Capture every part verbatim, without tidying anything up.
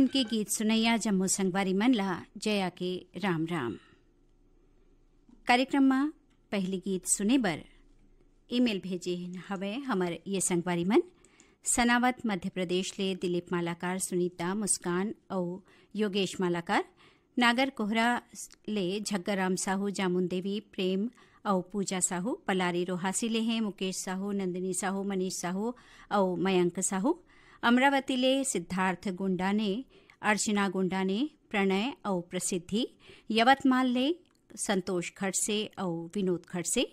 के गीत सुनैया जम्मो संगवारी मन ला जया के राम राम। कार्यक्रम म पहली गीत सुने बर ईमेल भेजे हवय हमर ये संगवारी मन, सनावत मध्य प्रदेश ले दिलीप मालाकार, सुनीता, मुस्कान अउ योगेश मालाकार, नागर कोहरा ले झग्गा राम साहू, जामुन देवी, प्रेम अउ पूजा साहू, पलारी रोहासी ले हे मुकेश साहू, नंदिनी साहू, मनीष साहू अउ मयंक साहू, अमरावती ले सिद्धार्थ गुंडाने, अर्चना गुंडाने, प्रणय अउ प्रसिद्धि, यवतमाल ले संतोष खड़से अउ विनोद खड़से,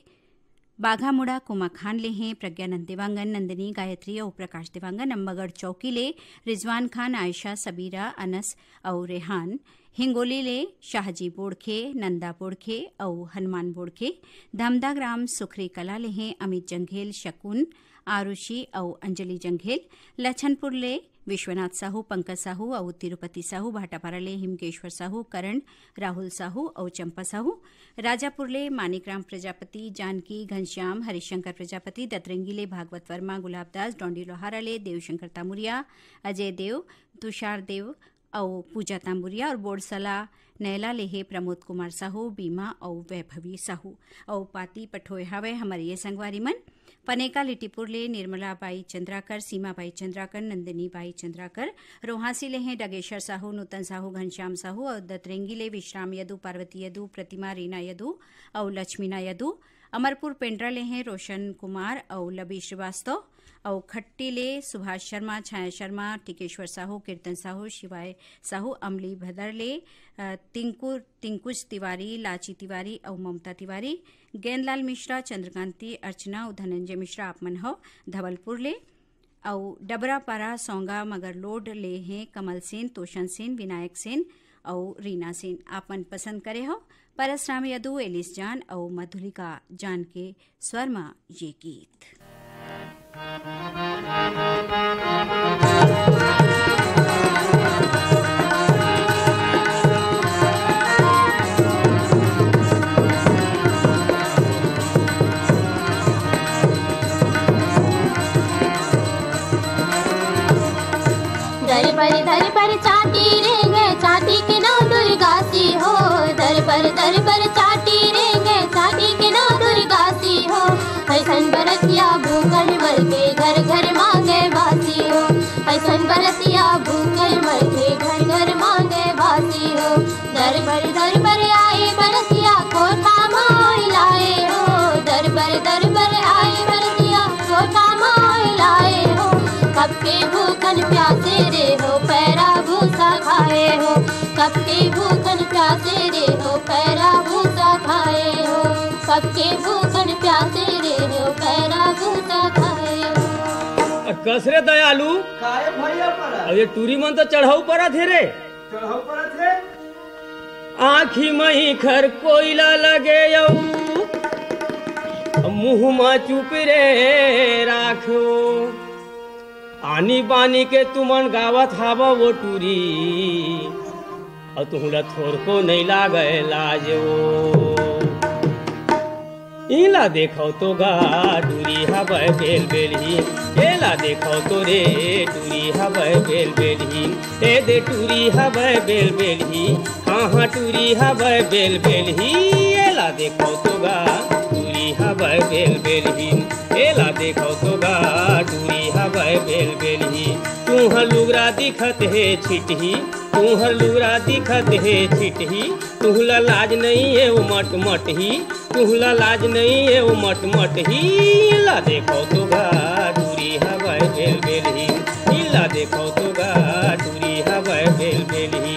बाघामुड़ा कोमाखान ले हें प्रज्ञानंद देवांगन, नंदिनी, गायत्री अउ प्रकाश देवांगन, अम्बागढ़ चौकी ले रिजवान खान, आयशा, सबीरा, अनस अउ रेहान, हिंगोली ले शाहजी बोड़खे, नंदा बोड़खे अउ हनुमान बोड़खे, धमदाग्राम सुखरी कला ले हें अमित जंघेल, शकुन, आरुषि अउ अंजलि जंघेल, लछनपुर ले विश्वनाथ साहू, पंकज साहू अउ तिरुपति साहू, भाटापारा ले हिमकेश्वर साहू, करण, राहुल साहू अउ चंपा साहू, राजापुर ले मानिकराम प्रजापति, जानकी, घनश्याम, हरिशंकर प्रजापति, दतरंगी ले भागवत वर्मा, गुलाब दास, डोंडी लोहारा ले देवशंकर तामुरिया, अजय देव, तुषार देव अउ पूजा तामुरिया, अउ बोरसला नैला ले हे प्रमोद कुमार साहू, बीमा अउ वैभवी साहू। अउ पाती पठोय हावय हमर ये संगवारी मन, पनेका लिटीपुर ले निर्मला बाई चंद्राकर, सीमा बाई चंद्राकर, नंदिनी बाई चंद्राकर, रोहासी ले हें डगेश्वर साहू, नूतन साहू, घनश्याम साहू अउ दतरेंगी ले विश्राम यदु, पार्वती यदु, प्रतिमा, रीना यदु अउ लक्ष्मीना यदु। अमरपुर पेंड्रा ले हें रोशन कुमार अउ लबी श्रीवास्तव अउ खट्टी ले सुभाष शर्मा, छाया शर्मा, टिकेश्वर साहू, कीर्तन साहू, शिवाय साहू, अमली भदर ले, अ, तिंकुर तिंकुच तिवारी, लाची तिवारी अउ ममता तिवारी, गेंदलाल मिश्रा, चंद्रकांति, अर्चना अउ धनंजय मिश्रा, आप मन हव धवलपुर ले, अउ डबरापारा, सौंगा, मगरलोड ले हें कमल सेन, तोषण सेन, विनायक सेन अउ रीना सेन। आप मन पसंद करे हव परसराम यदु, एलिस जान अउ मधुलिका जान के स्वर म ये गीत। दर पर दर पर चाटी रेंगे, चाटी के नौ दुर्गा सी हो। दर पर दर पर चाटी रेंगे, चाटी के नौ दुर्गा सी हो। ऐसन बरतिया भूखन मर के घर घर मांगे बासी हो। ऐसन बरतिया भूखन मर के घर घर मांगे बासी हो। दर पर दर पर आई बरतिया कोठा माई लाए हो। दर पर दर पर आई बरतिया कोठा माई लाए हो। कब के भूखन प्यासे रे हो, पैरा भूसा खाए हो। कब के भूखन प्यासे रे हो, पैरा भूसा खाए हो। कब के भूखन प्यासे रे हो, पैरा भूसा खाए हो। अ, कस रे दयालु? काहे भैया परा? अउ ये टूरी मन तो चढ़ऊ परत हे रे। चढ़ऊ परत हे? आँखी मही खर कोइला लगे अउ मुँह मा चुप रे राखो। आनी बानी के तुमन गावत हावव वो टूरी, अउ तुहूँ ला थोरको नइ लागय लाज वो। इला देखव तो गा टूरी हवय बेल बेलही, एला देखव तो रे टूरी हवय बेल बेलही, ए दे टूरी हवय बेल बेलही, हाँ हाँ टूरी हवय बेल बेलही, एला देखव तो गा टूरी हवय बेल बेलही, एला देखव तो गा टूरी हवय बेल बेलही। तुँहर लुगरा दिखत हे छिटही, तुँहर लुगरा दिखत हे छिटही, तुँहला लाज नइ ए ओ मटमटही, तुँहला लाज नइ ए ओ मटमटही। ला देखव तो गा टूरी हवय बेल बेलही, ला देखव तो गा टूरी हवय बेल बेलही।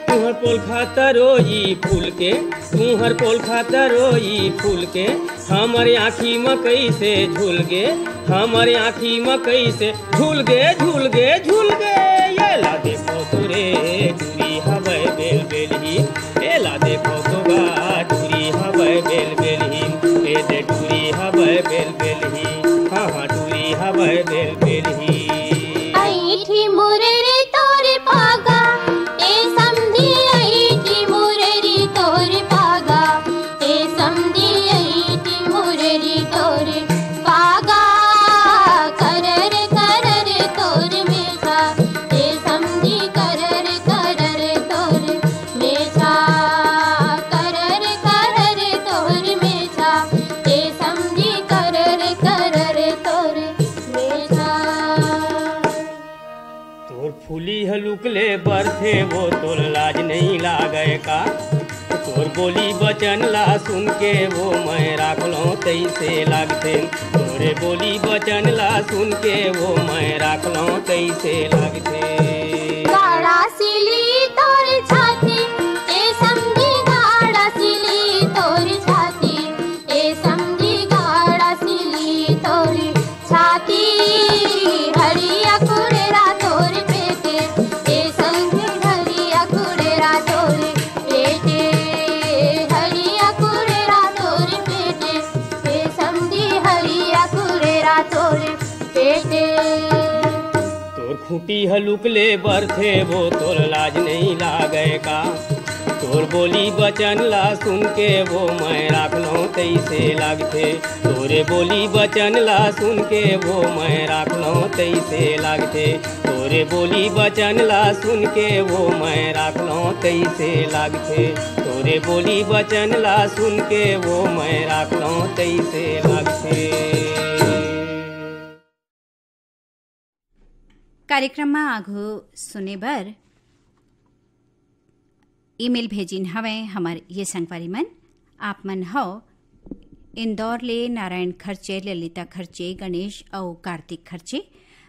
तुँहर पोलखा तरोई फूल के, तुँहर पोलखा तरोई फूल के, हमर आँखी म कइसे झूल गे, हमर आँखी म कइसे झूल गे, झूल गे, झूल गे। एला देखव तो रे टूरी हवय बेल बेलही, एला देखव तो गा टूरी हवय बेल बेलही, ए दे टूरी हवय बेल बेलही, हाँ हाँ टूरी हवय बेल बेलही। ऐठी मोरे रे तोरे पा थे वो तोर लाज नहीं लागे का? तोर बोली बचन ला सुन के वो मैं राख लौं तैसे लागथे। तोरे बोली बचन ला सुन के वो मैं राख लौं तैसे लागथे। गाड़ा सिली तोर छाती, ए समधी गाड़ा सिली तोर छाती, ए समधी गाड़ा सिली तोर छाती। हरिया कुरेरा तोर पेटे, ए समधी हरिया कुरेरा तोर पेटे, हरिया कुरेरा तोर पेटे, ए समधी हरिया कुरेरा तोर पेटे। तोर खूंटी ह लुक ले बरथे वो तोर लाज नहीं लागे का? तोर बोली बचन ला सुन के वो मैं राख लौं तैसे लागथे। तोरे बोली बचन ला सुन के वो मैं राख लौं तैसे लागथे। तोरे बोली बचन ला सुन के वो मैं राख लौं तैसे लागथे। तोरे बोली बचन ला सुन के वो मैं राख लौं तैसे लागथे। कार्यक्रम म आघु सुने बर ईमेल भेजिन हवय हमर ये संगवारी मन। आप मन हव इंदौर ले नारायण खर्चे, ललिता खर्चे, गणेश अउ कार्तिक खर्चे,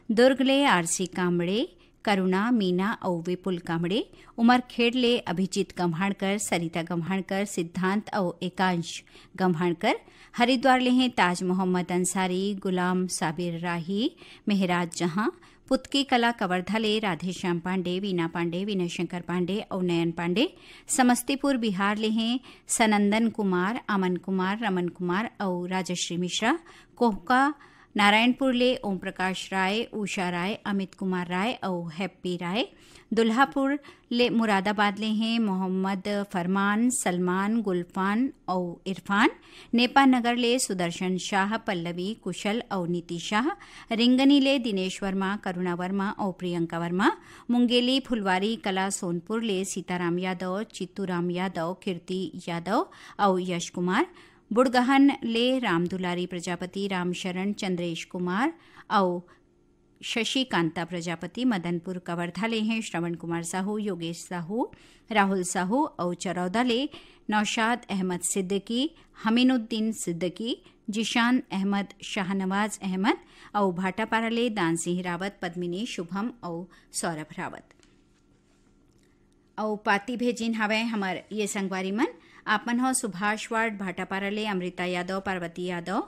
दुर्ग ले आरसी कामड़े, करुणा, मीना अउ विपुल कामड़े, उमरखेड़ ले अभिजीत गम्हाणकर, सरिता गम्हाणकर, सिद्धांत अउ एकांश गम्हाणकर, हरिद्वार ले हैं ताज मोहम्मद अंसारी, गुलाम साबिर राही, मेहराज जहां, पुतकी कला कवर्धा ले राधेश्याम पांडे, वीना पांडे, विनय शंकर पांडे अउ नयन पांडे, समस्तीपुर बिहार ले हैं सनंदन कुमार, अमन कुमार, रमन कुमार अउ राजश्री मिश्रा, कोहका नारायणपुर ले ओम प्रकाश राय, उषा राय, अमित कुमार राय अउ हैप्पी राय, दुल्हापुर ले मुरादाबाद ले हैं मोहम्मद फरमान, सलमान, गुलफान अउ इरफान, नेपा नगर ले सुदर्शन शाह, पल्लवी, कुशल अउ नीति शाह, रिंगनी ले दिनेश वर्मा, करुणा वर्मा अउ प्रियंका वर्मा, मुंगेली फुलवारी कला सोनपुर ले सीताराम यादव, चित्तूराम यादव, कीर्ति यादव अउ यश कुमार, बुड़गहन ले रामदुलारी प्रजापति, रामशरण, चंद्रेश कुमार अउ शशिकांता प्रजापति, मदनपुर कवर्धा ले हैं श्रवण कुमार साहू, योगेश साहू, राहुल साहू अउ चरौदा ले नौशाद अहमद सिद्दीकी, हमीनुद्दीन सिद्दीकी, जिशान अहमद, शाहनवाज अहमद अउ भाटापारा ले दान सिंह रावत, पद्मिनी, शुभम अउ सौरभ रावत। अउ पाती भेजिन हवय हमर ये संगवारी मन। आप मन हो सुभाष वार्ड भाटापारा ले अमृता यादव, पार्वती यादव,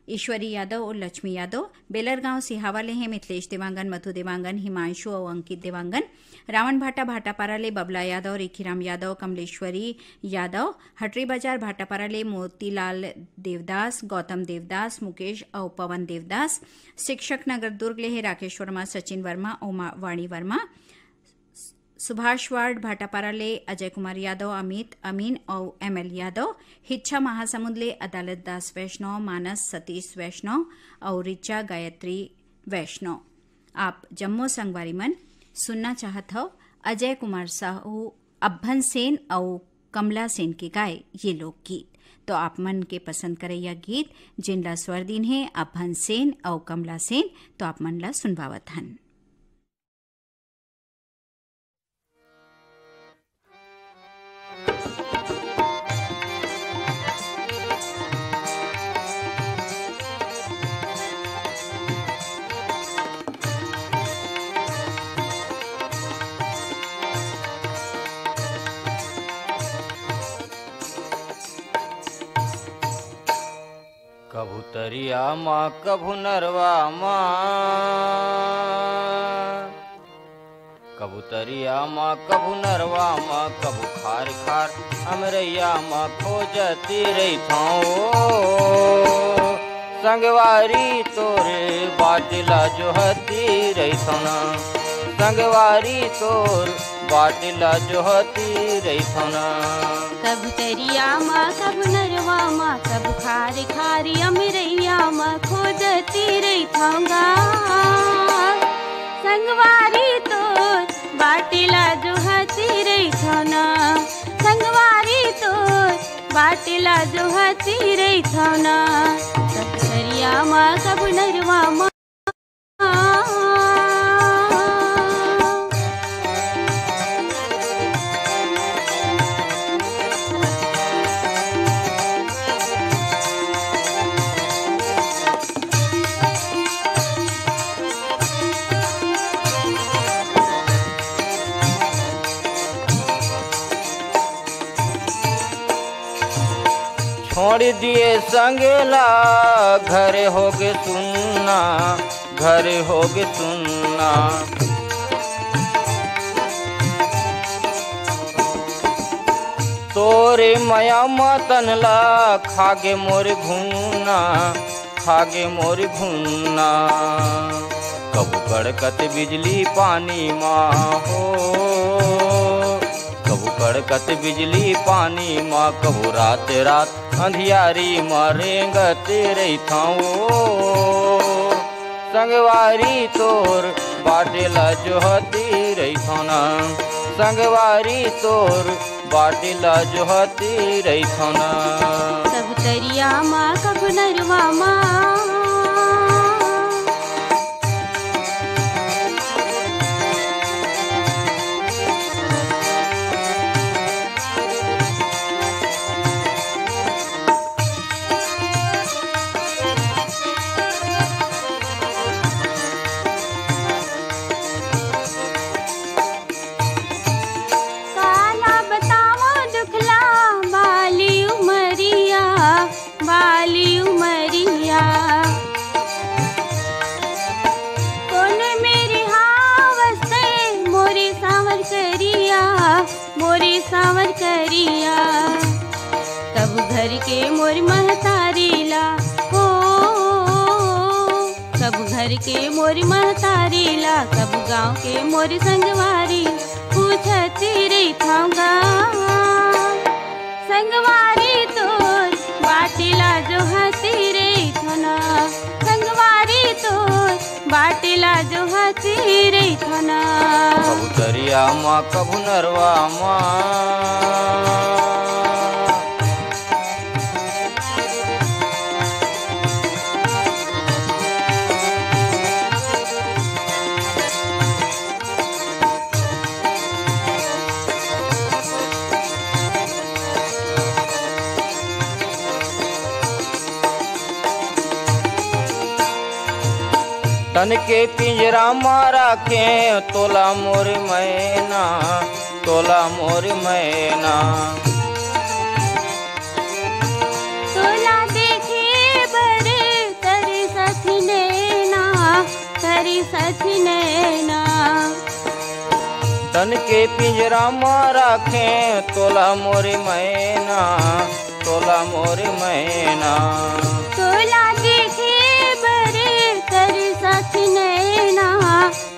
ईश्वरी यादव अउ लक्ष्मी यादव। बेलरगांव सिहावा ले हैं मिथिलेश देवांगन, मधु देवांगन, हिमांशु अउ अंकित देवांगन। रावण भाटा भाटापारा ले बबला यादव, रिखीराम यादव, कमलेश्वरी यादव। हटरी बाजार भाटापारा ले मोतीलाल देवदास, गौतम देवदास, मुकेश अउ पवन देवदास। शिक्षक नगर दुर्ग ले हे राकेश वर्मा, सचिन वर्मा अउ मा-, वाणी वर्मा। सुभाष वार्ड भाटापारा ले अजय कुमार यादव, अमित, अमीन अउ एमएल यादव। हिच्छा महासमुंद ले अदालत दास वैष्णव, मानस सतीश वैष्णव अउ रिचा गायत्री वैष्णव। आप जम्मो संगवारी मन सुनना चाहत हव अजय कुमार साहू, अभन सेन अउ कमला सेन के गाए ये लोकगीत। तो आप मन के पसंद करैया गीत, जिनला स्वर दीन हे अभन सेन अउ कमला सेन, तो आप मन ला सुनवावत हन। कभू तरिया म, कभू नरवा म, कभू तरिया म, कभू नरवा म, कभू खार खार अमरैया म खोजती रहिथौं। संगवारी तोर बाट ला जोहती रहिथौं ना, संगवारी तोर बाट ला जोहती रहिथौं ना। कभू तरिया म, कभू नरवा म, कभू खार खार अमरैया म खोजती रहिथौं गा। संगवारी तोर बाट ला जोहती रहिथौं ना, संगवारी तोर बाट ला जोहती रहिथौं ना। कभू तरिया म, कभू नरवा म, मोड़ दिए संग ला, घर होगे सुन्ना, घर होगे सुन्ना। तोरे मया म तन ला, खागे मोर घुन्ना, खागे मोर घुन्ना। कभू कड़कत बिजली पानी मा हो, कभू कड़कत बिजली पानी मा, कभू रात रात अंधियारी मा रेंगत रहिथंव। संगवारी तोर बाटे ला जोहती रहिथंव ना, संगवारी तोर बाटे ला जोहती रहिथंव ना। कभू तरिया मा, कभू नरवा मा। काला बतावंव दुखला, बाली उमरिया, बाली उमरिया। कोन मेर हावस ते मोरे सांवर करिया, मोरे सांवर करिया। कभू घर के मोर महतारी ला हो, कभू घर के मोर महतारी ला, कभू गांव के मोर संगवारी, पूछत रहिथंव गा। संगवारी तोर बाटे ला जोहत रहिथंव ना, संगवारी तोर बाटे ला जोहत रहिथंव ना। कभू तरिया मा, कभू नरवा मा। तन के पिंजरा मा राखेंव तोला मोर मैना, तोला मोर मैना। तोला देखे बर तरसत नैना, तरसत नैना। तन के पिंजरा मा राखेंव तोला मोर मैना, तोला मोर मैना। तोला देखे बर तरसत नैना,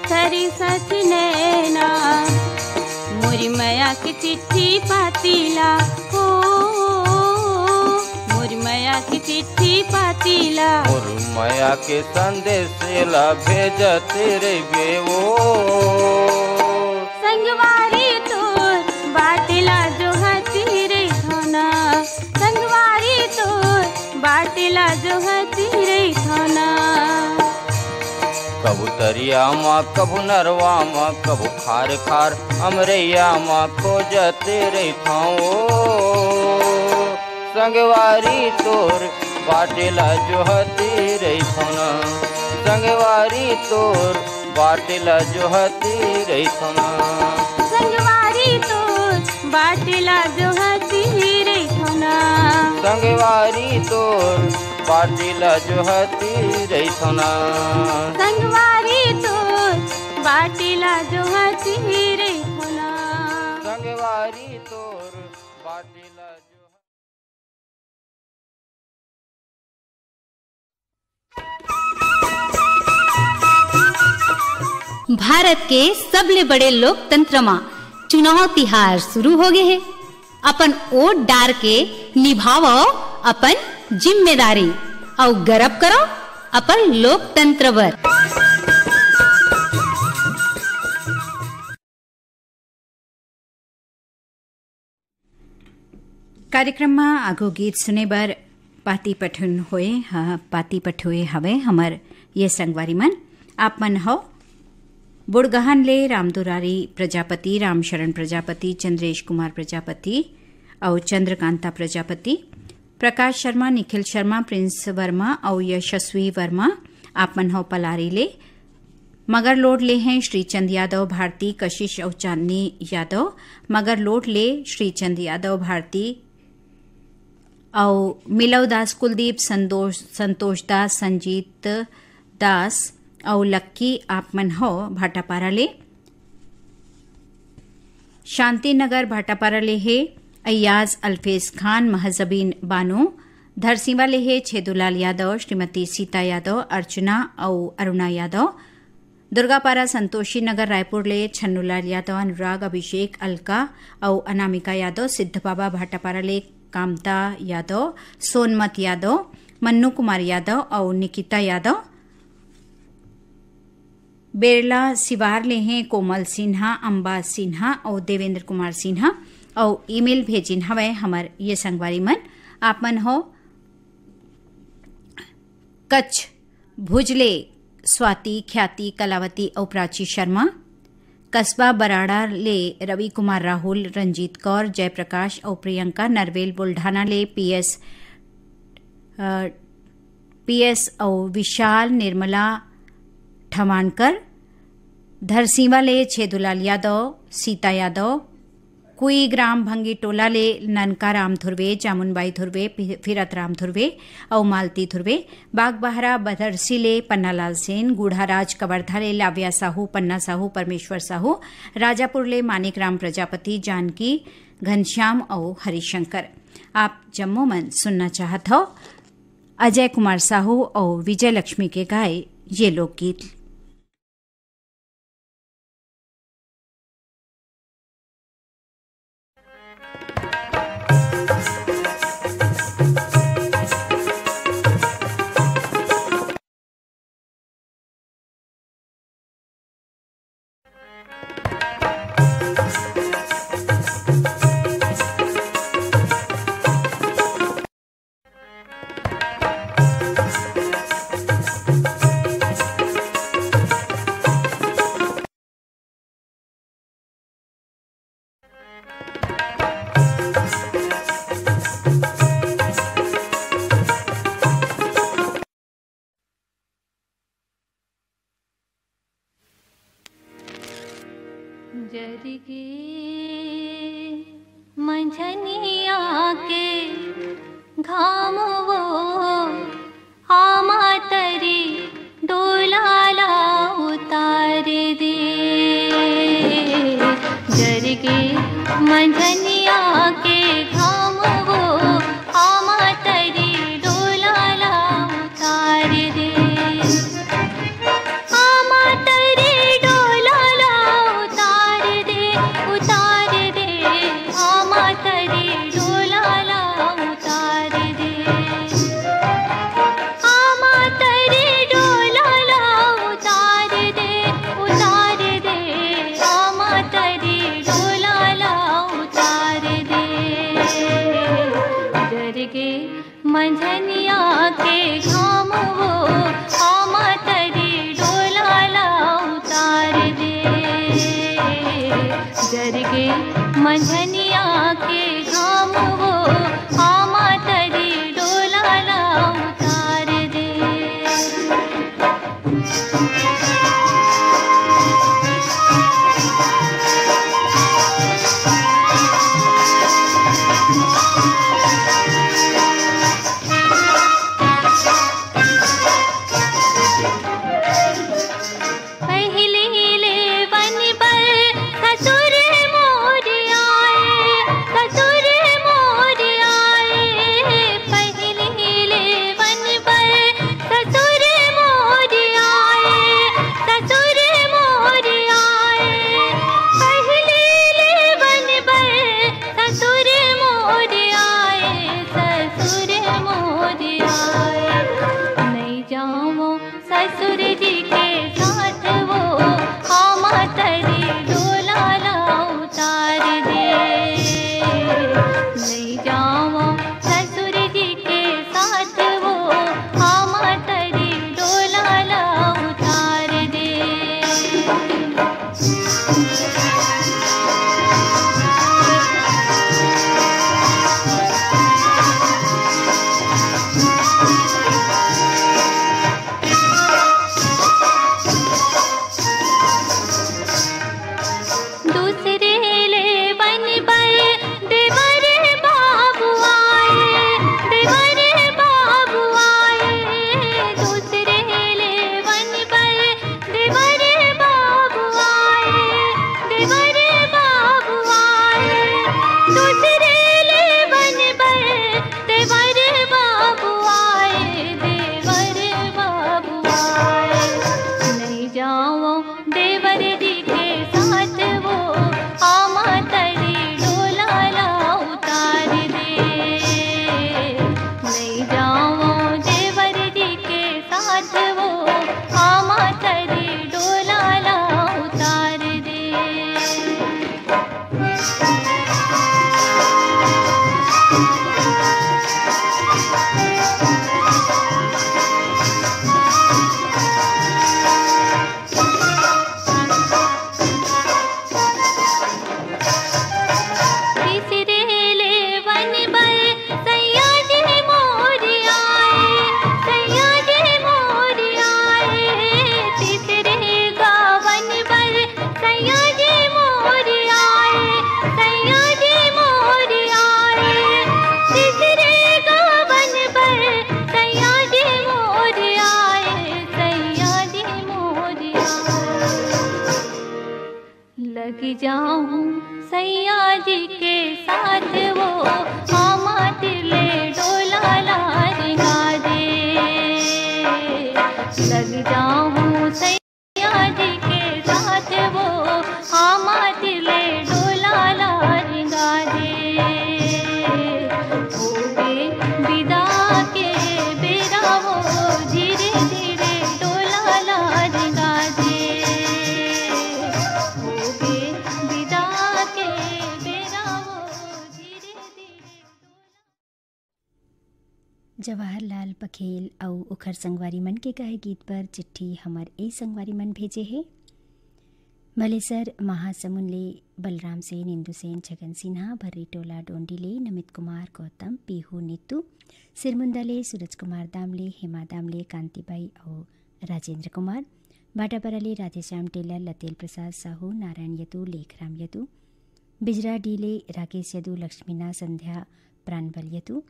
तरसत नैना। मोर मया के चिट्ठी पाती ला हो, मोर मया के चिट्ठी पाती ला। मोर मया के संदेश ला भेजत रहिबे ओ। संगवारी तोर बाटे ला जोहत रहिथंव ना, संगवारी तोर बाटे ला जोहत रहिथंव ना। कभू तरिया मा, कभू नरवा मा, कभू खार खार अमरैया मा खोजत रहिथंव ओ। संगवारी तोर बाटे ला जोहत रहिथंव ना, संगवारी तोर बाटे ला जोहत रहिथंव ना। संगवारी तोर बाटे ला जोहत रहिथंव ना। संगवारी तोर बाटे ला जोहत रहिथंव ना। संगवारी तोर बाटे ला जोहत रहिथंव ना। संगवारी तोर बाटे ला जोहत भारत के सबले बड़े लोकतंत्र म चुनाव तिहार शुरू हो गे हे। अपन वोट डार के निभावव अपन जिम्मेदारी अउ गरब करव अपन लोकतंत्र बर। कार्यक्रम म आगू गीत सुने बर पाती पठुन होए ह, पाती पठुए हवे हमर ये संगवारी मन। आप मन हो बुड़गहन ले रामदुरारी प्रजापति, रामशरण प्रजापति, चंद्रेश कुमार प्रजापति अउ चंद्रकांता प्रजापति, प्रकाश शर्मा, निखिल शर्मा, प्रिंस वर्मा अउ यशस्वी वर्मा। आप मन हो पलारी ले। मगरलोड ले हैं श्रीचंद यादव भारती, कशिश अउ चांदनी यादव। मगरलोड ले श्रीचंद यादव भारती, अउ मिलव दास कुलदीप, संतोष, संतोष दास, संजीत दास अउ लक्की, आप मन हो भाटापारा ले। शांति नगर भाटापारा ले हे अय्याज अल्फेज खान, महजबीन बानो। धरसीवा ले हे छेदूलाल यादव, श्रीमती सीता यादव, अर्चना अउ अरुणा यादव। दुर्गापारा संतोषी नगर रायपुर ले छन्नूलाल यादव, अनुराग, अभिषेक, अलका अउ अनामिका यादव। सिद्ध बाबा भाटापारा ले कामता यादव, सोनमत यादव, मन्नू कुमार यादव अउ निकिता यादव। बेरला सिवार ले हे कोमल सिन्हा, अम्बा सिन्हा अउ देवेंद्र कुमार सिन्हा। अउ ईमेल भेजिन हवय हमर ये संगवारी मन। आप मन हो कच्छ भुज ले स्वाति, ख्याति, कलावती अउ प्राची शर्मा। कस्बा बराड़ा ले रवि कुमार राहुल, रंजीत कौर, जयप्रकाश अउ प्रियंका। नरवेल बुल्ढाना ले पीएस, अ, पीएस अउ विशाल, निर्मला ठवानकर। धरसीवा ले छेदूलाल यादव, सीता यादव। कुई ग्राम भंगी टोला ले ननका राम धुर्वे, जामुनबाई धुर्वे, पि-, फिरत राम धुर्वे अउ मालती धुर्वे। बागबाहरा बदरसी ले पन्नालाल सेन, गुढ़ाराज कवर्धा ले लाव्या साहू, पन्ना साहू, परमेश्वर साहू। राजापुर ले मानिक राम प्रजापति, जानकी, घनश्याम अउ हरिशंकर। आप जम्मो मन सुनना चाहत हो अजय कुमार साहू अउ विजय लक्ष्मी के गाए ये लोकगीत। जरगे मंझनिया के घाम वो, आमा तरी डोला ला उतार दे। जरगे मंझनिया के घाम वो, आमा तरी डोला ला उतार दे। आमा तरी डोला ला उतार दे, उतार दे। आमा तरी डोला ला उतार दे। आमा तरी डोला ला उतार दे, उतार दे। आमा तरी डोला ला उतार दे। जरगे मंझनिया के घाम वो, आमा तरी डोला ला उतार दे। जरगे मंझनिया के घाम वो, आमा तरी डोला ला उतार दे। जाऊं सैया जी के साथ, वो आमात ले डोला ला रिंगा दे। लग जाऊं सैया जी के साथ, वो आमात ले डोला ला रिंगा दे। होगे विदा के बेरा, वो धीरे धीरे डोला ला रिंगा दे। होगे विदा के बेरा, वो धीरे धीरे डोला। जवाहरलाल पखेल अउ ओखर संगवारी मन के कहे गीत पर चिट्ठी हमर ए संगवारी मन भेजे हे। मलेसर महासमुंद ले बलराम सेन, इंदु सेन, छगन सिन्हा, भर्री टोला डोंडी ले नमित कुमार गौतम, पीहू नीतू, सिरमुंदा ले सूरज कुमार दामले, हेमा दामले, कांतिबाई अउ राजेंद्र कुमार, भाटापारा ले राधेश्याम टेलर, लतेल प्रसाद साहू, नारायण यदु, लेखराम यदु, बिजरा डी ले राकेश यदु, लक्ष्मीना, संध्या, प्राणबल यदु,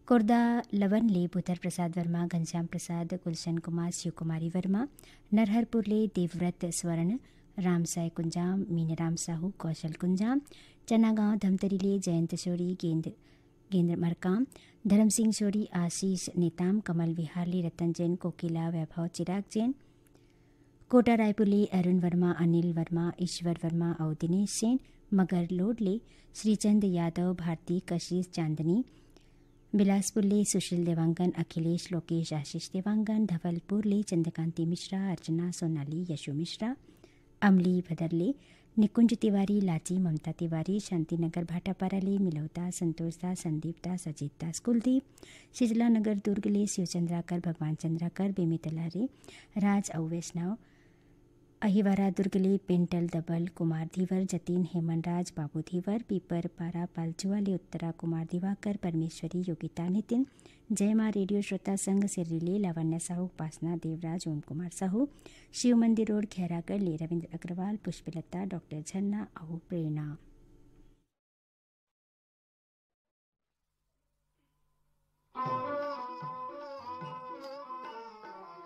कोरदा लवन ले बुधर प्रसाद वर्मा, घनश्याम प्रसाद, गुलशन कुमार, शिव कुमारी वर्मा, नरहरपुर ले देवव्रत स्वर्ण, रामसाय कुंजाम, मीनराम साहू, कौशल कुंजाम, चनागांव धमतरी ले जयंत शोरी, गेंद, गेंद्र मरकाम, धर्म सिंह शोरी, आशीष नेताम, कमल विहार ले रतन जैन, कोकिला, वैभव, चिराग जैन, कोटा रायपुर ले अरुण वर्मा, अनिल वर्मा, ईश्वर वर्मा अउ दिनेश जैन, मगरलोड ले श्रीचंद यादव, भारती, कशिश, चांदनी, बिलासपुर ले सुशील देवांगन, अखिलेश, लोकेश, आशीष देवांगन, धवलपुर ले चंद्रकांति मिश्रा, अर्चना, सोनाली, यशु मिश्रा, अमली भदर ले निकुंज तिवारी, लाची, ममता तिवारी, शांतिनगर भाटापारा ले मिलौता, संतोष दास, संदीप दास, अजीत दास, कुलदीप, शीतला नगर दुर्ग ले शिव चंद्राकर, भगवान चंद्राकर, बेमेतला ले राज अउ वैष्णव, अहिवारा दुर्ग ले पेंटल दबल, कुमार धीवर, जतीन, हेमन राज, बाबू धीवर, पीपर पारा पालचुआ ले उत्तरा, कुमार दिवाकर, परमेश्वरी, योगिता, नितिन, जय माँ रेडियो श्रोता संघ सिर्री ले लावण्य साहू, उपासना देवराज, ओम कुमार साहू, शिव मंदिर रोड, खैरागढ़ ले रविंद्र अग्रवाल, पुष्पलता, डॉक्टर झन्ना अउ प्रेरणा।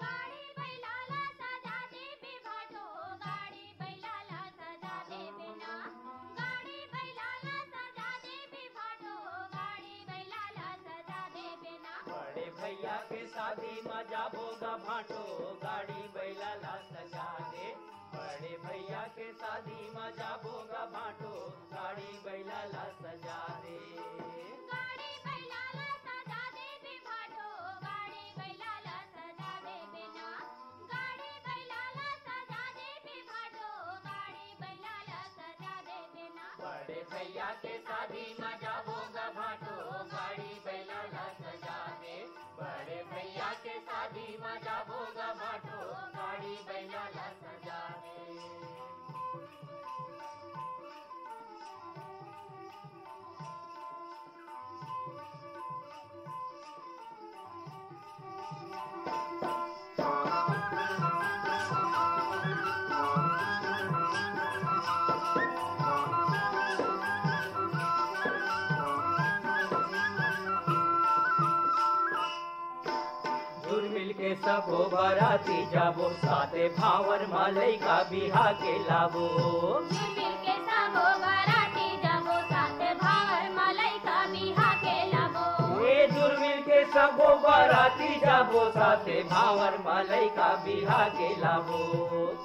गाड़ी बैला ला सजा देबे भाटो, गाड़ी बैला ला सजा देबे ना, गाड़ी बैला ला सजा देबे भाटो, गाड़ी बैला ला सजा देबे ना। बड़े भैया के शादी म जाबो गा भाटो, गाड़ी बैला ला सजा दे। बड़े भैया के शादी म जाबो गा भाटो, गाड़ी बैला ला सजा दे। गाड़ी बैला ला सजा देबे भाटो, गाड़ी बैला ला सजा देबे ना। गाड़ी बैला ला सजा देबे भाटो, गाड़ी बैला ला सजा देबे ना। बड़े भैया के शादी म जाबो गा भाटो, गाड़ी बैला ला सजा दे। बड़े भैया के शादी म जाबो गा भाटो, गाड़ी बैला ला सजा दे। जुरमिल के सबो बराती जाबो, साथे भांवर म लइका बिहा के लाबो। जुरमिल के सबो बराती जाबो, साथे भांवर म लइका बिहा के लाबो। ए जुरमिल के सबो बराती जाबो, साथे भांवर म लइका बिहा के लाबो।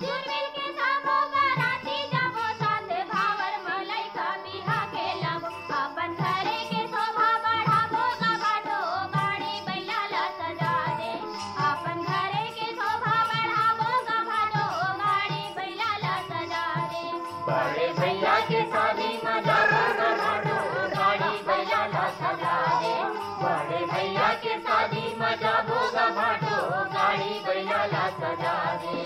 जुरमिल के सबो बराती जाबो, साथे भांवर म लइका बिहा के लाबो। अपन घरे के शोभा बढ़ाबो गा भाटो, गाड़ी बैला ला सजा दे। अपन घरे के शोभा बढ़ाबो गा भाटो, गाड़ी बैला ला सजा दे। बड़े भैया के शादी म जाबो गा भाटो, गाड़ी बैला ला सजा दे। बड़े भैया के शादी म जाबो गा भाटो, गाड़ी बैला ला सजा दे।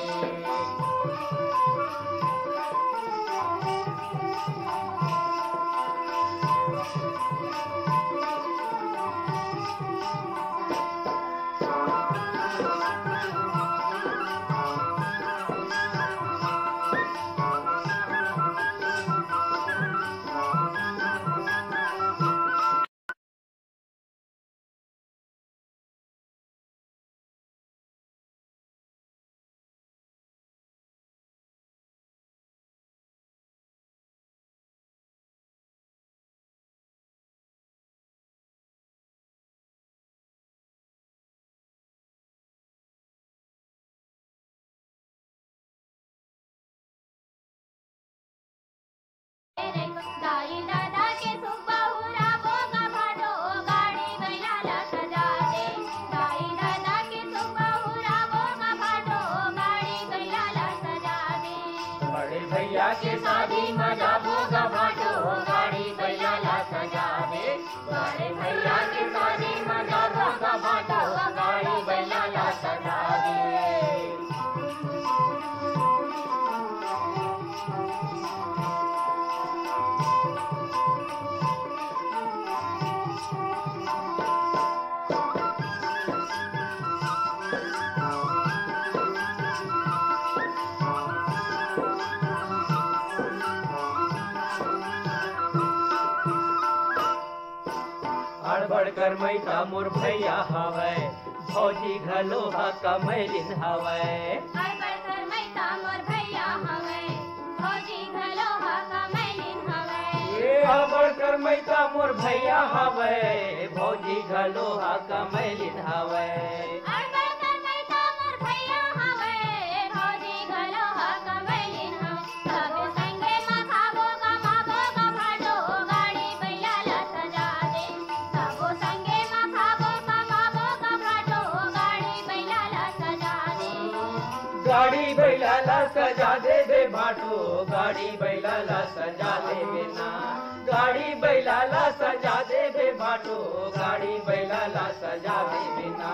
दाई ददा के सुख बहुरा बोगा भाटो, गाड़ी बैला ला सजा दे। दाई ददा के सुख बहुरा बोगा भाटो, गाड़ी बैला ला सजा दे। बड़े भैया के शादी म जाबो गा भाटो, गाड़ी बैला ला सजा दे। बड़े भैया के शादी म जाबो गा भाटो, गाड़ी बैला ला सजा दे। अड़बड़ कर मैता मोर भैया हवय, भौजी घलो ह कमैलिन हवय। अड़बड़ कर मैता मोर भैया हवय, भौजी घलो ह कमैलिन हवय। ए अड़बड़ कर मैता मोर भैया हवय, भौजी घलो ह कमैलिन हवय। अड़बड़ कर मैता मोर भैया हवय, भौजी घलो ह कमैलिन हवय। सबो संगे म खाबो, कमाबो, गा भाटो, गाड़ी बैला ला सजा दे। सबो संगे म खाबो, कमाबो, गा भाटो, गाड़ी बैला ला सजा दे। गाड़ी बैला ला सजा देबे भाटो, गाड़ी बैला ला सजा देबे ना। गाड़ी बैला ला सजा देबे भाटो, गाड़ी बैला ला सजा देबे ना।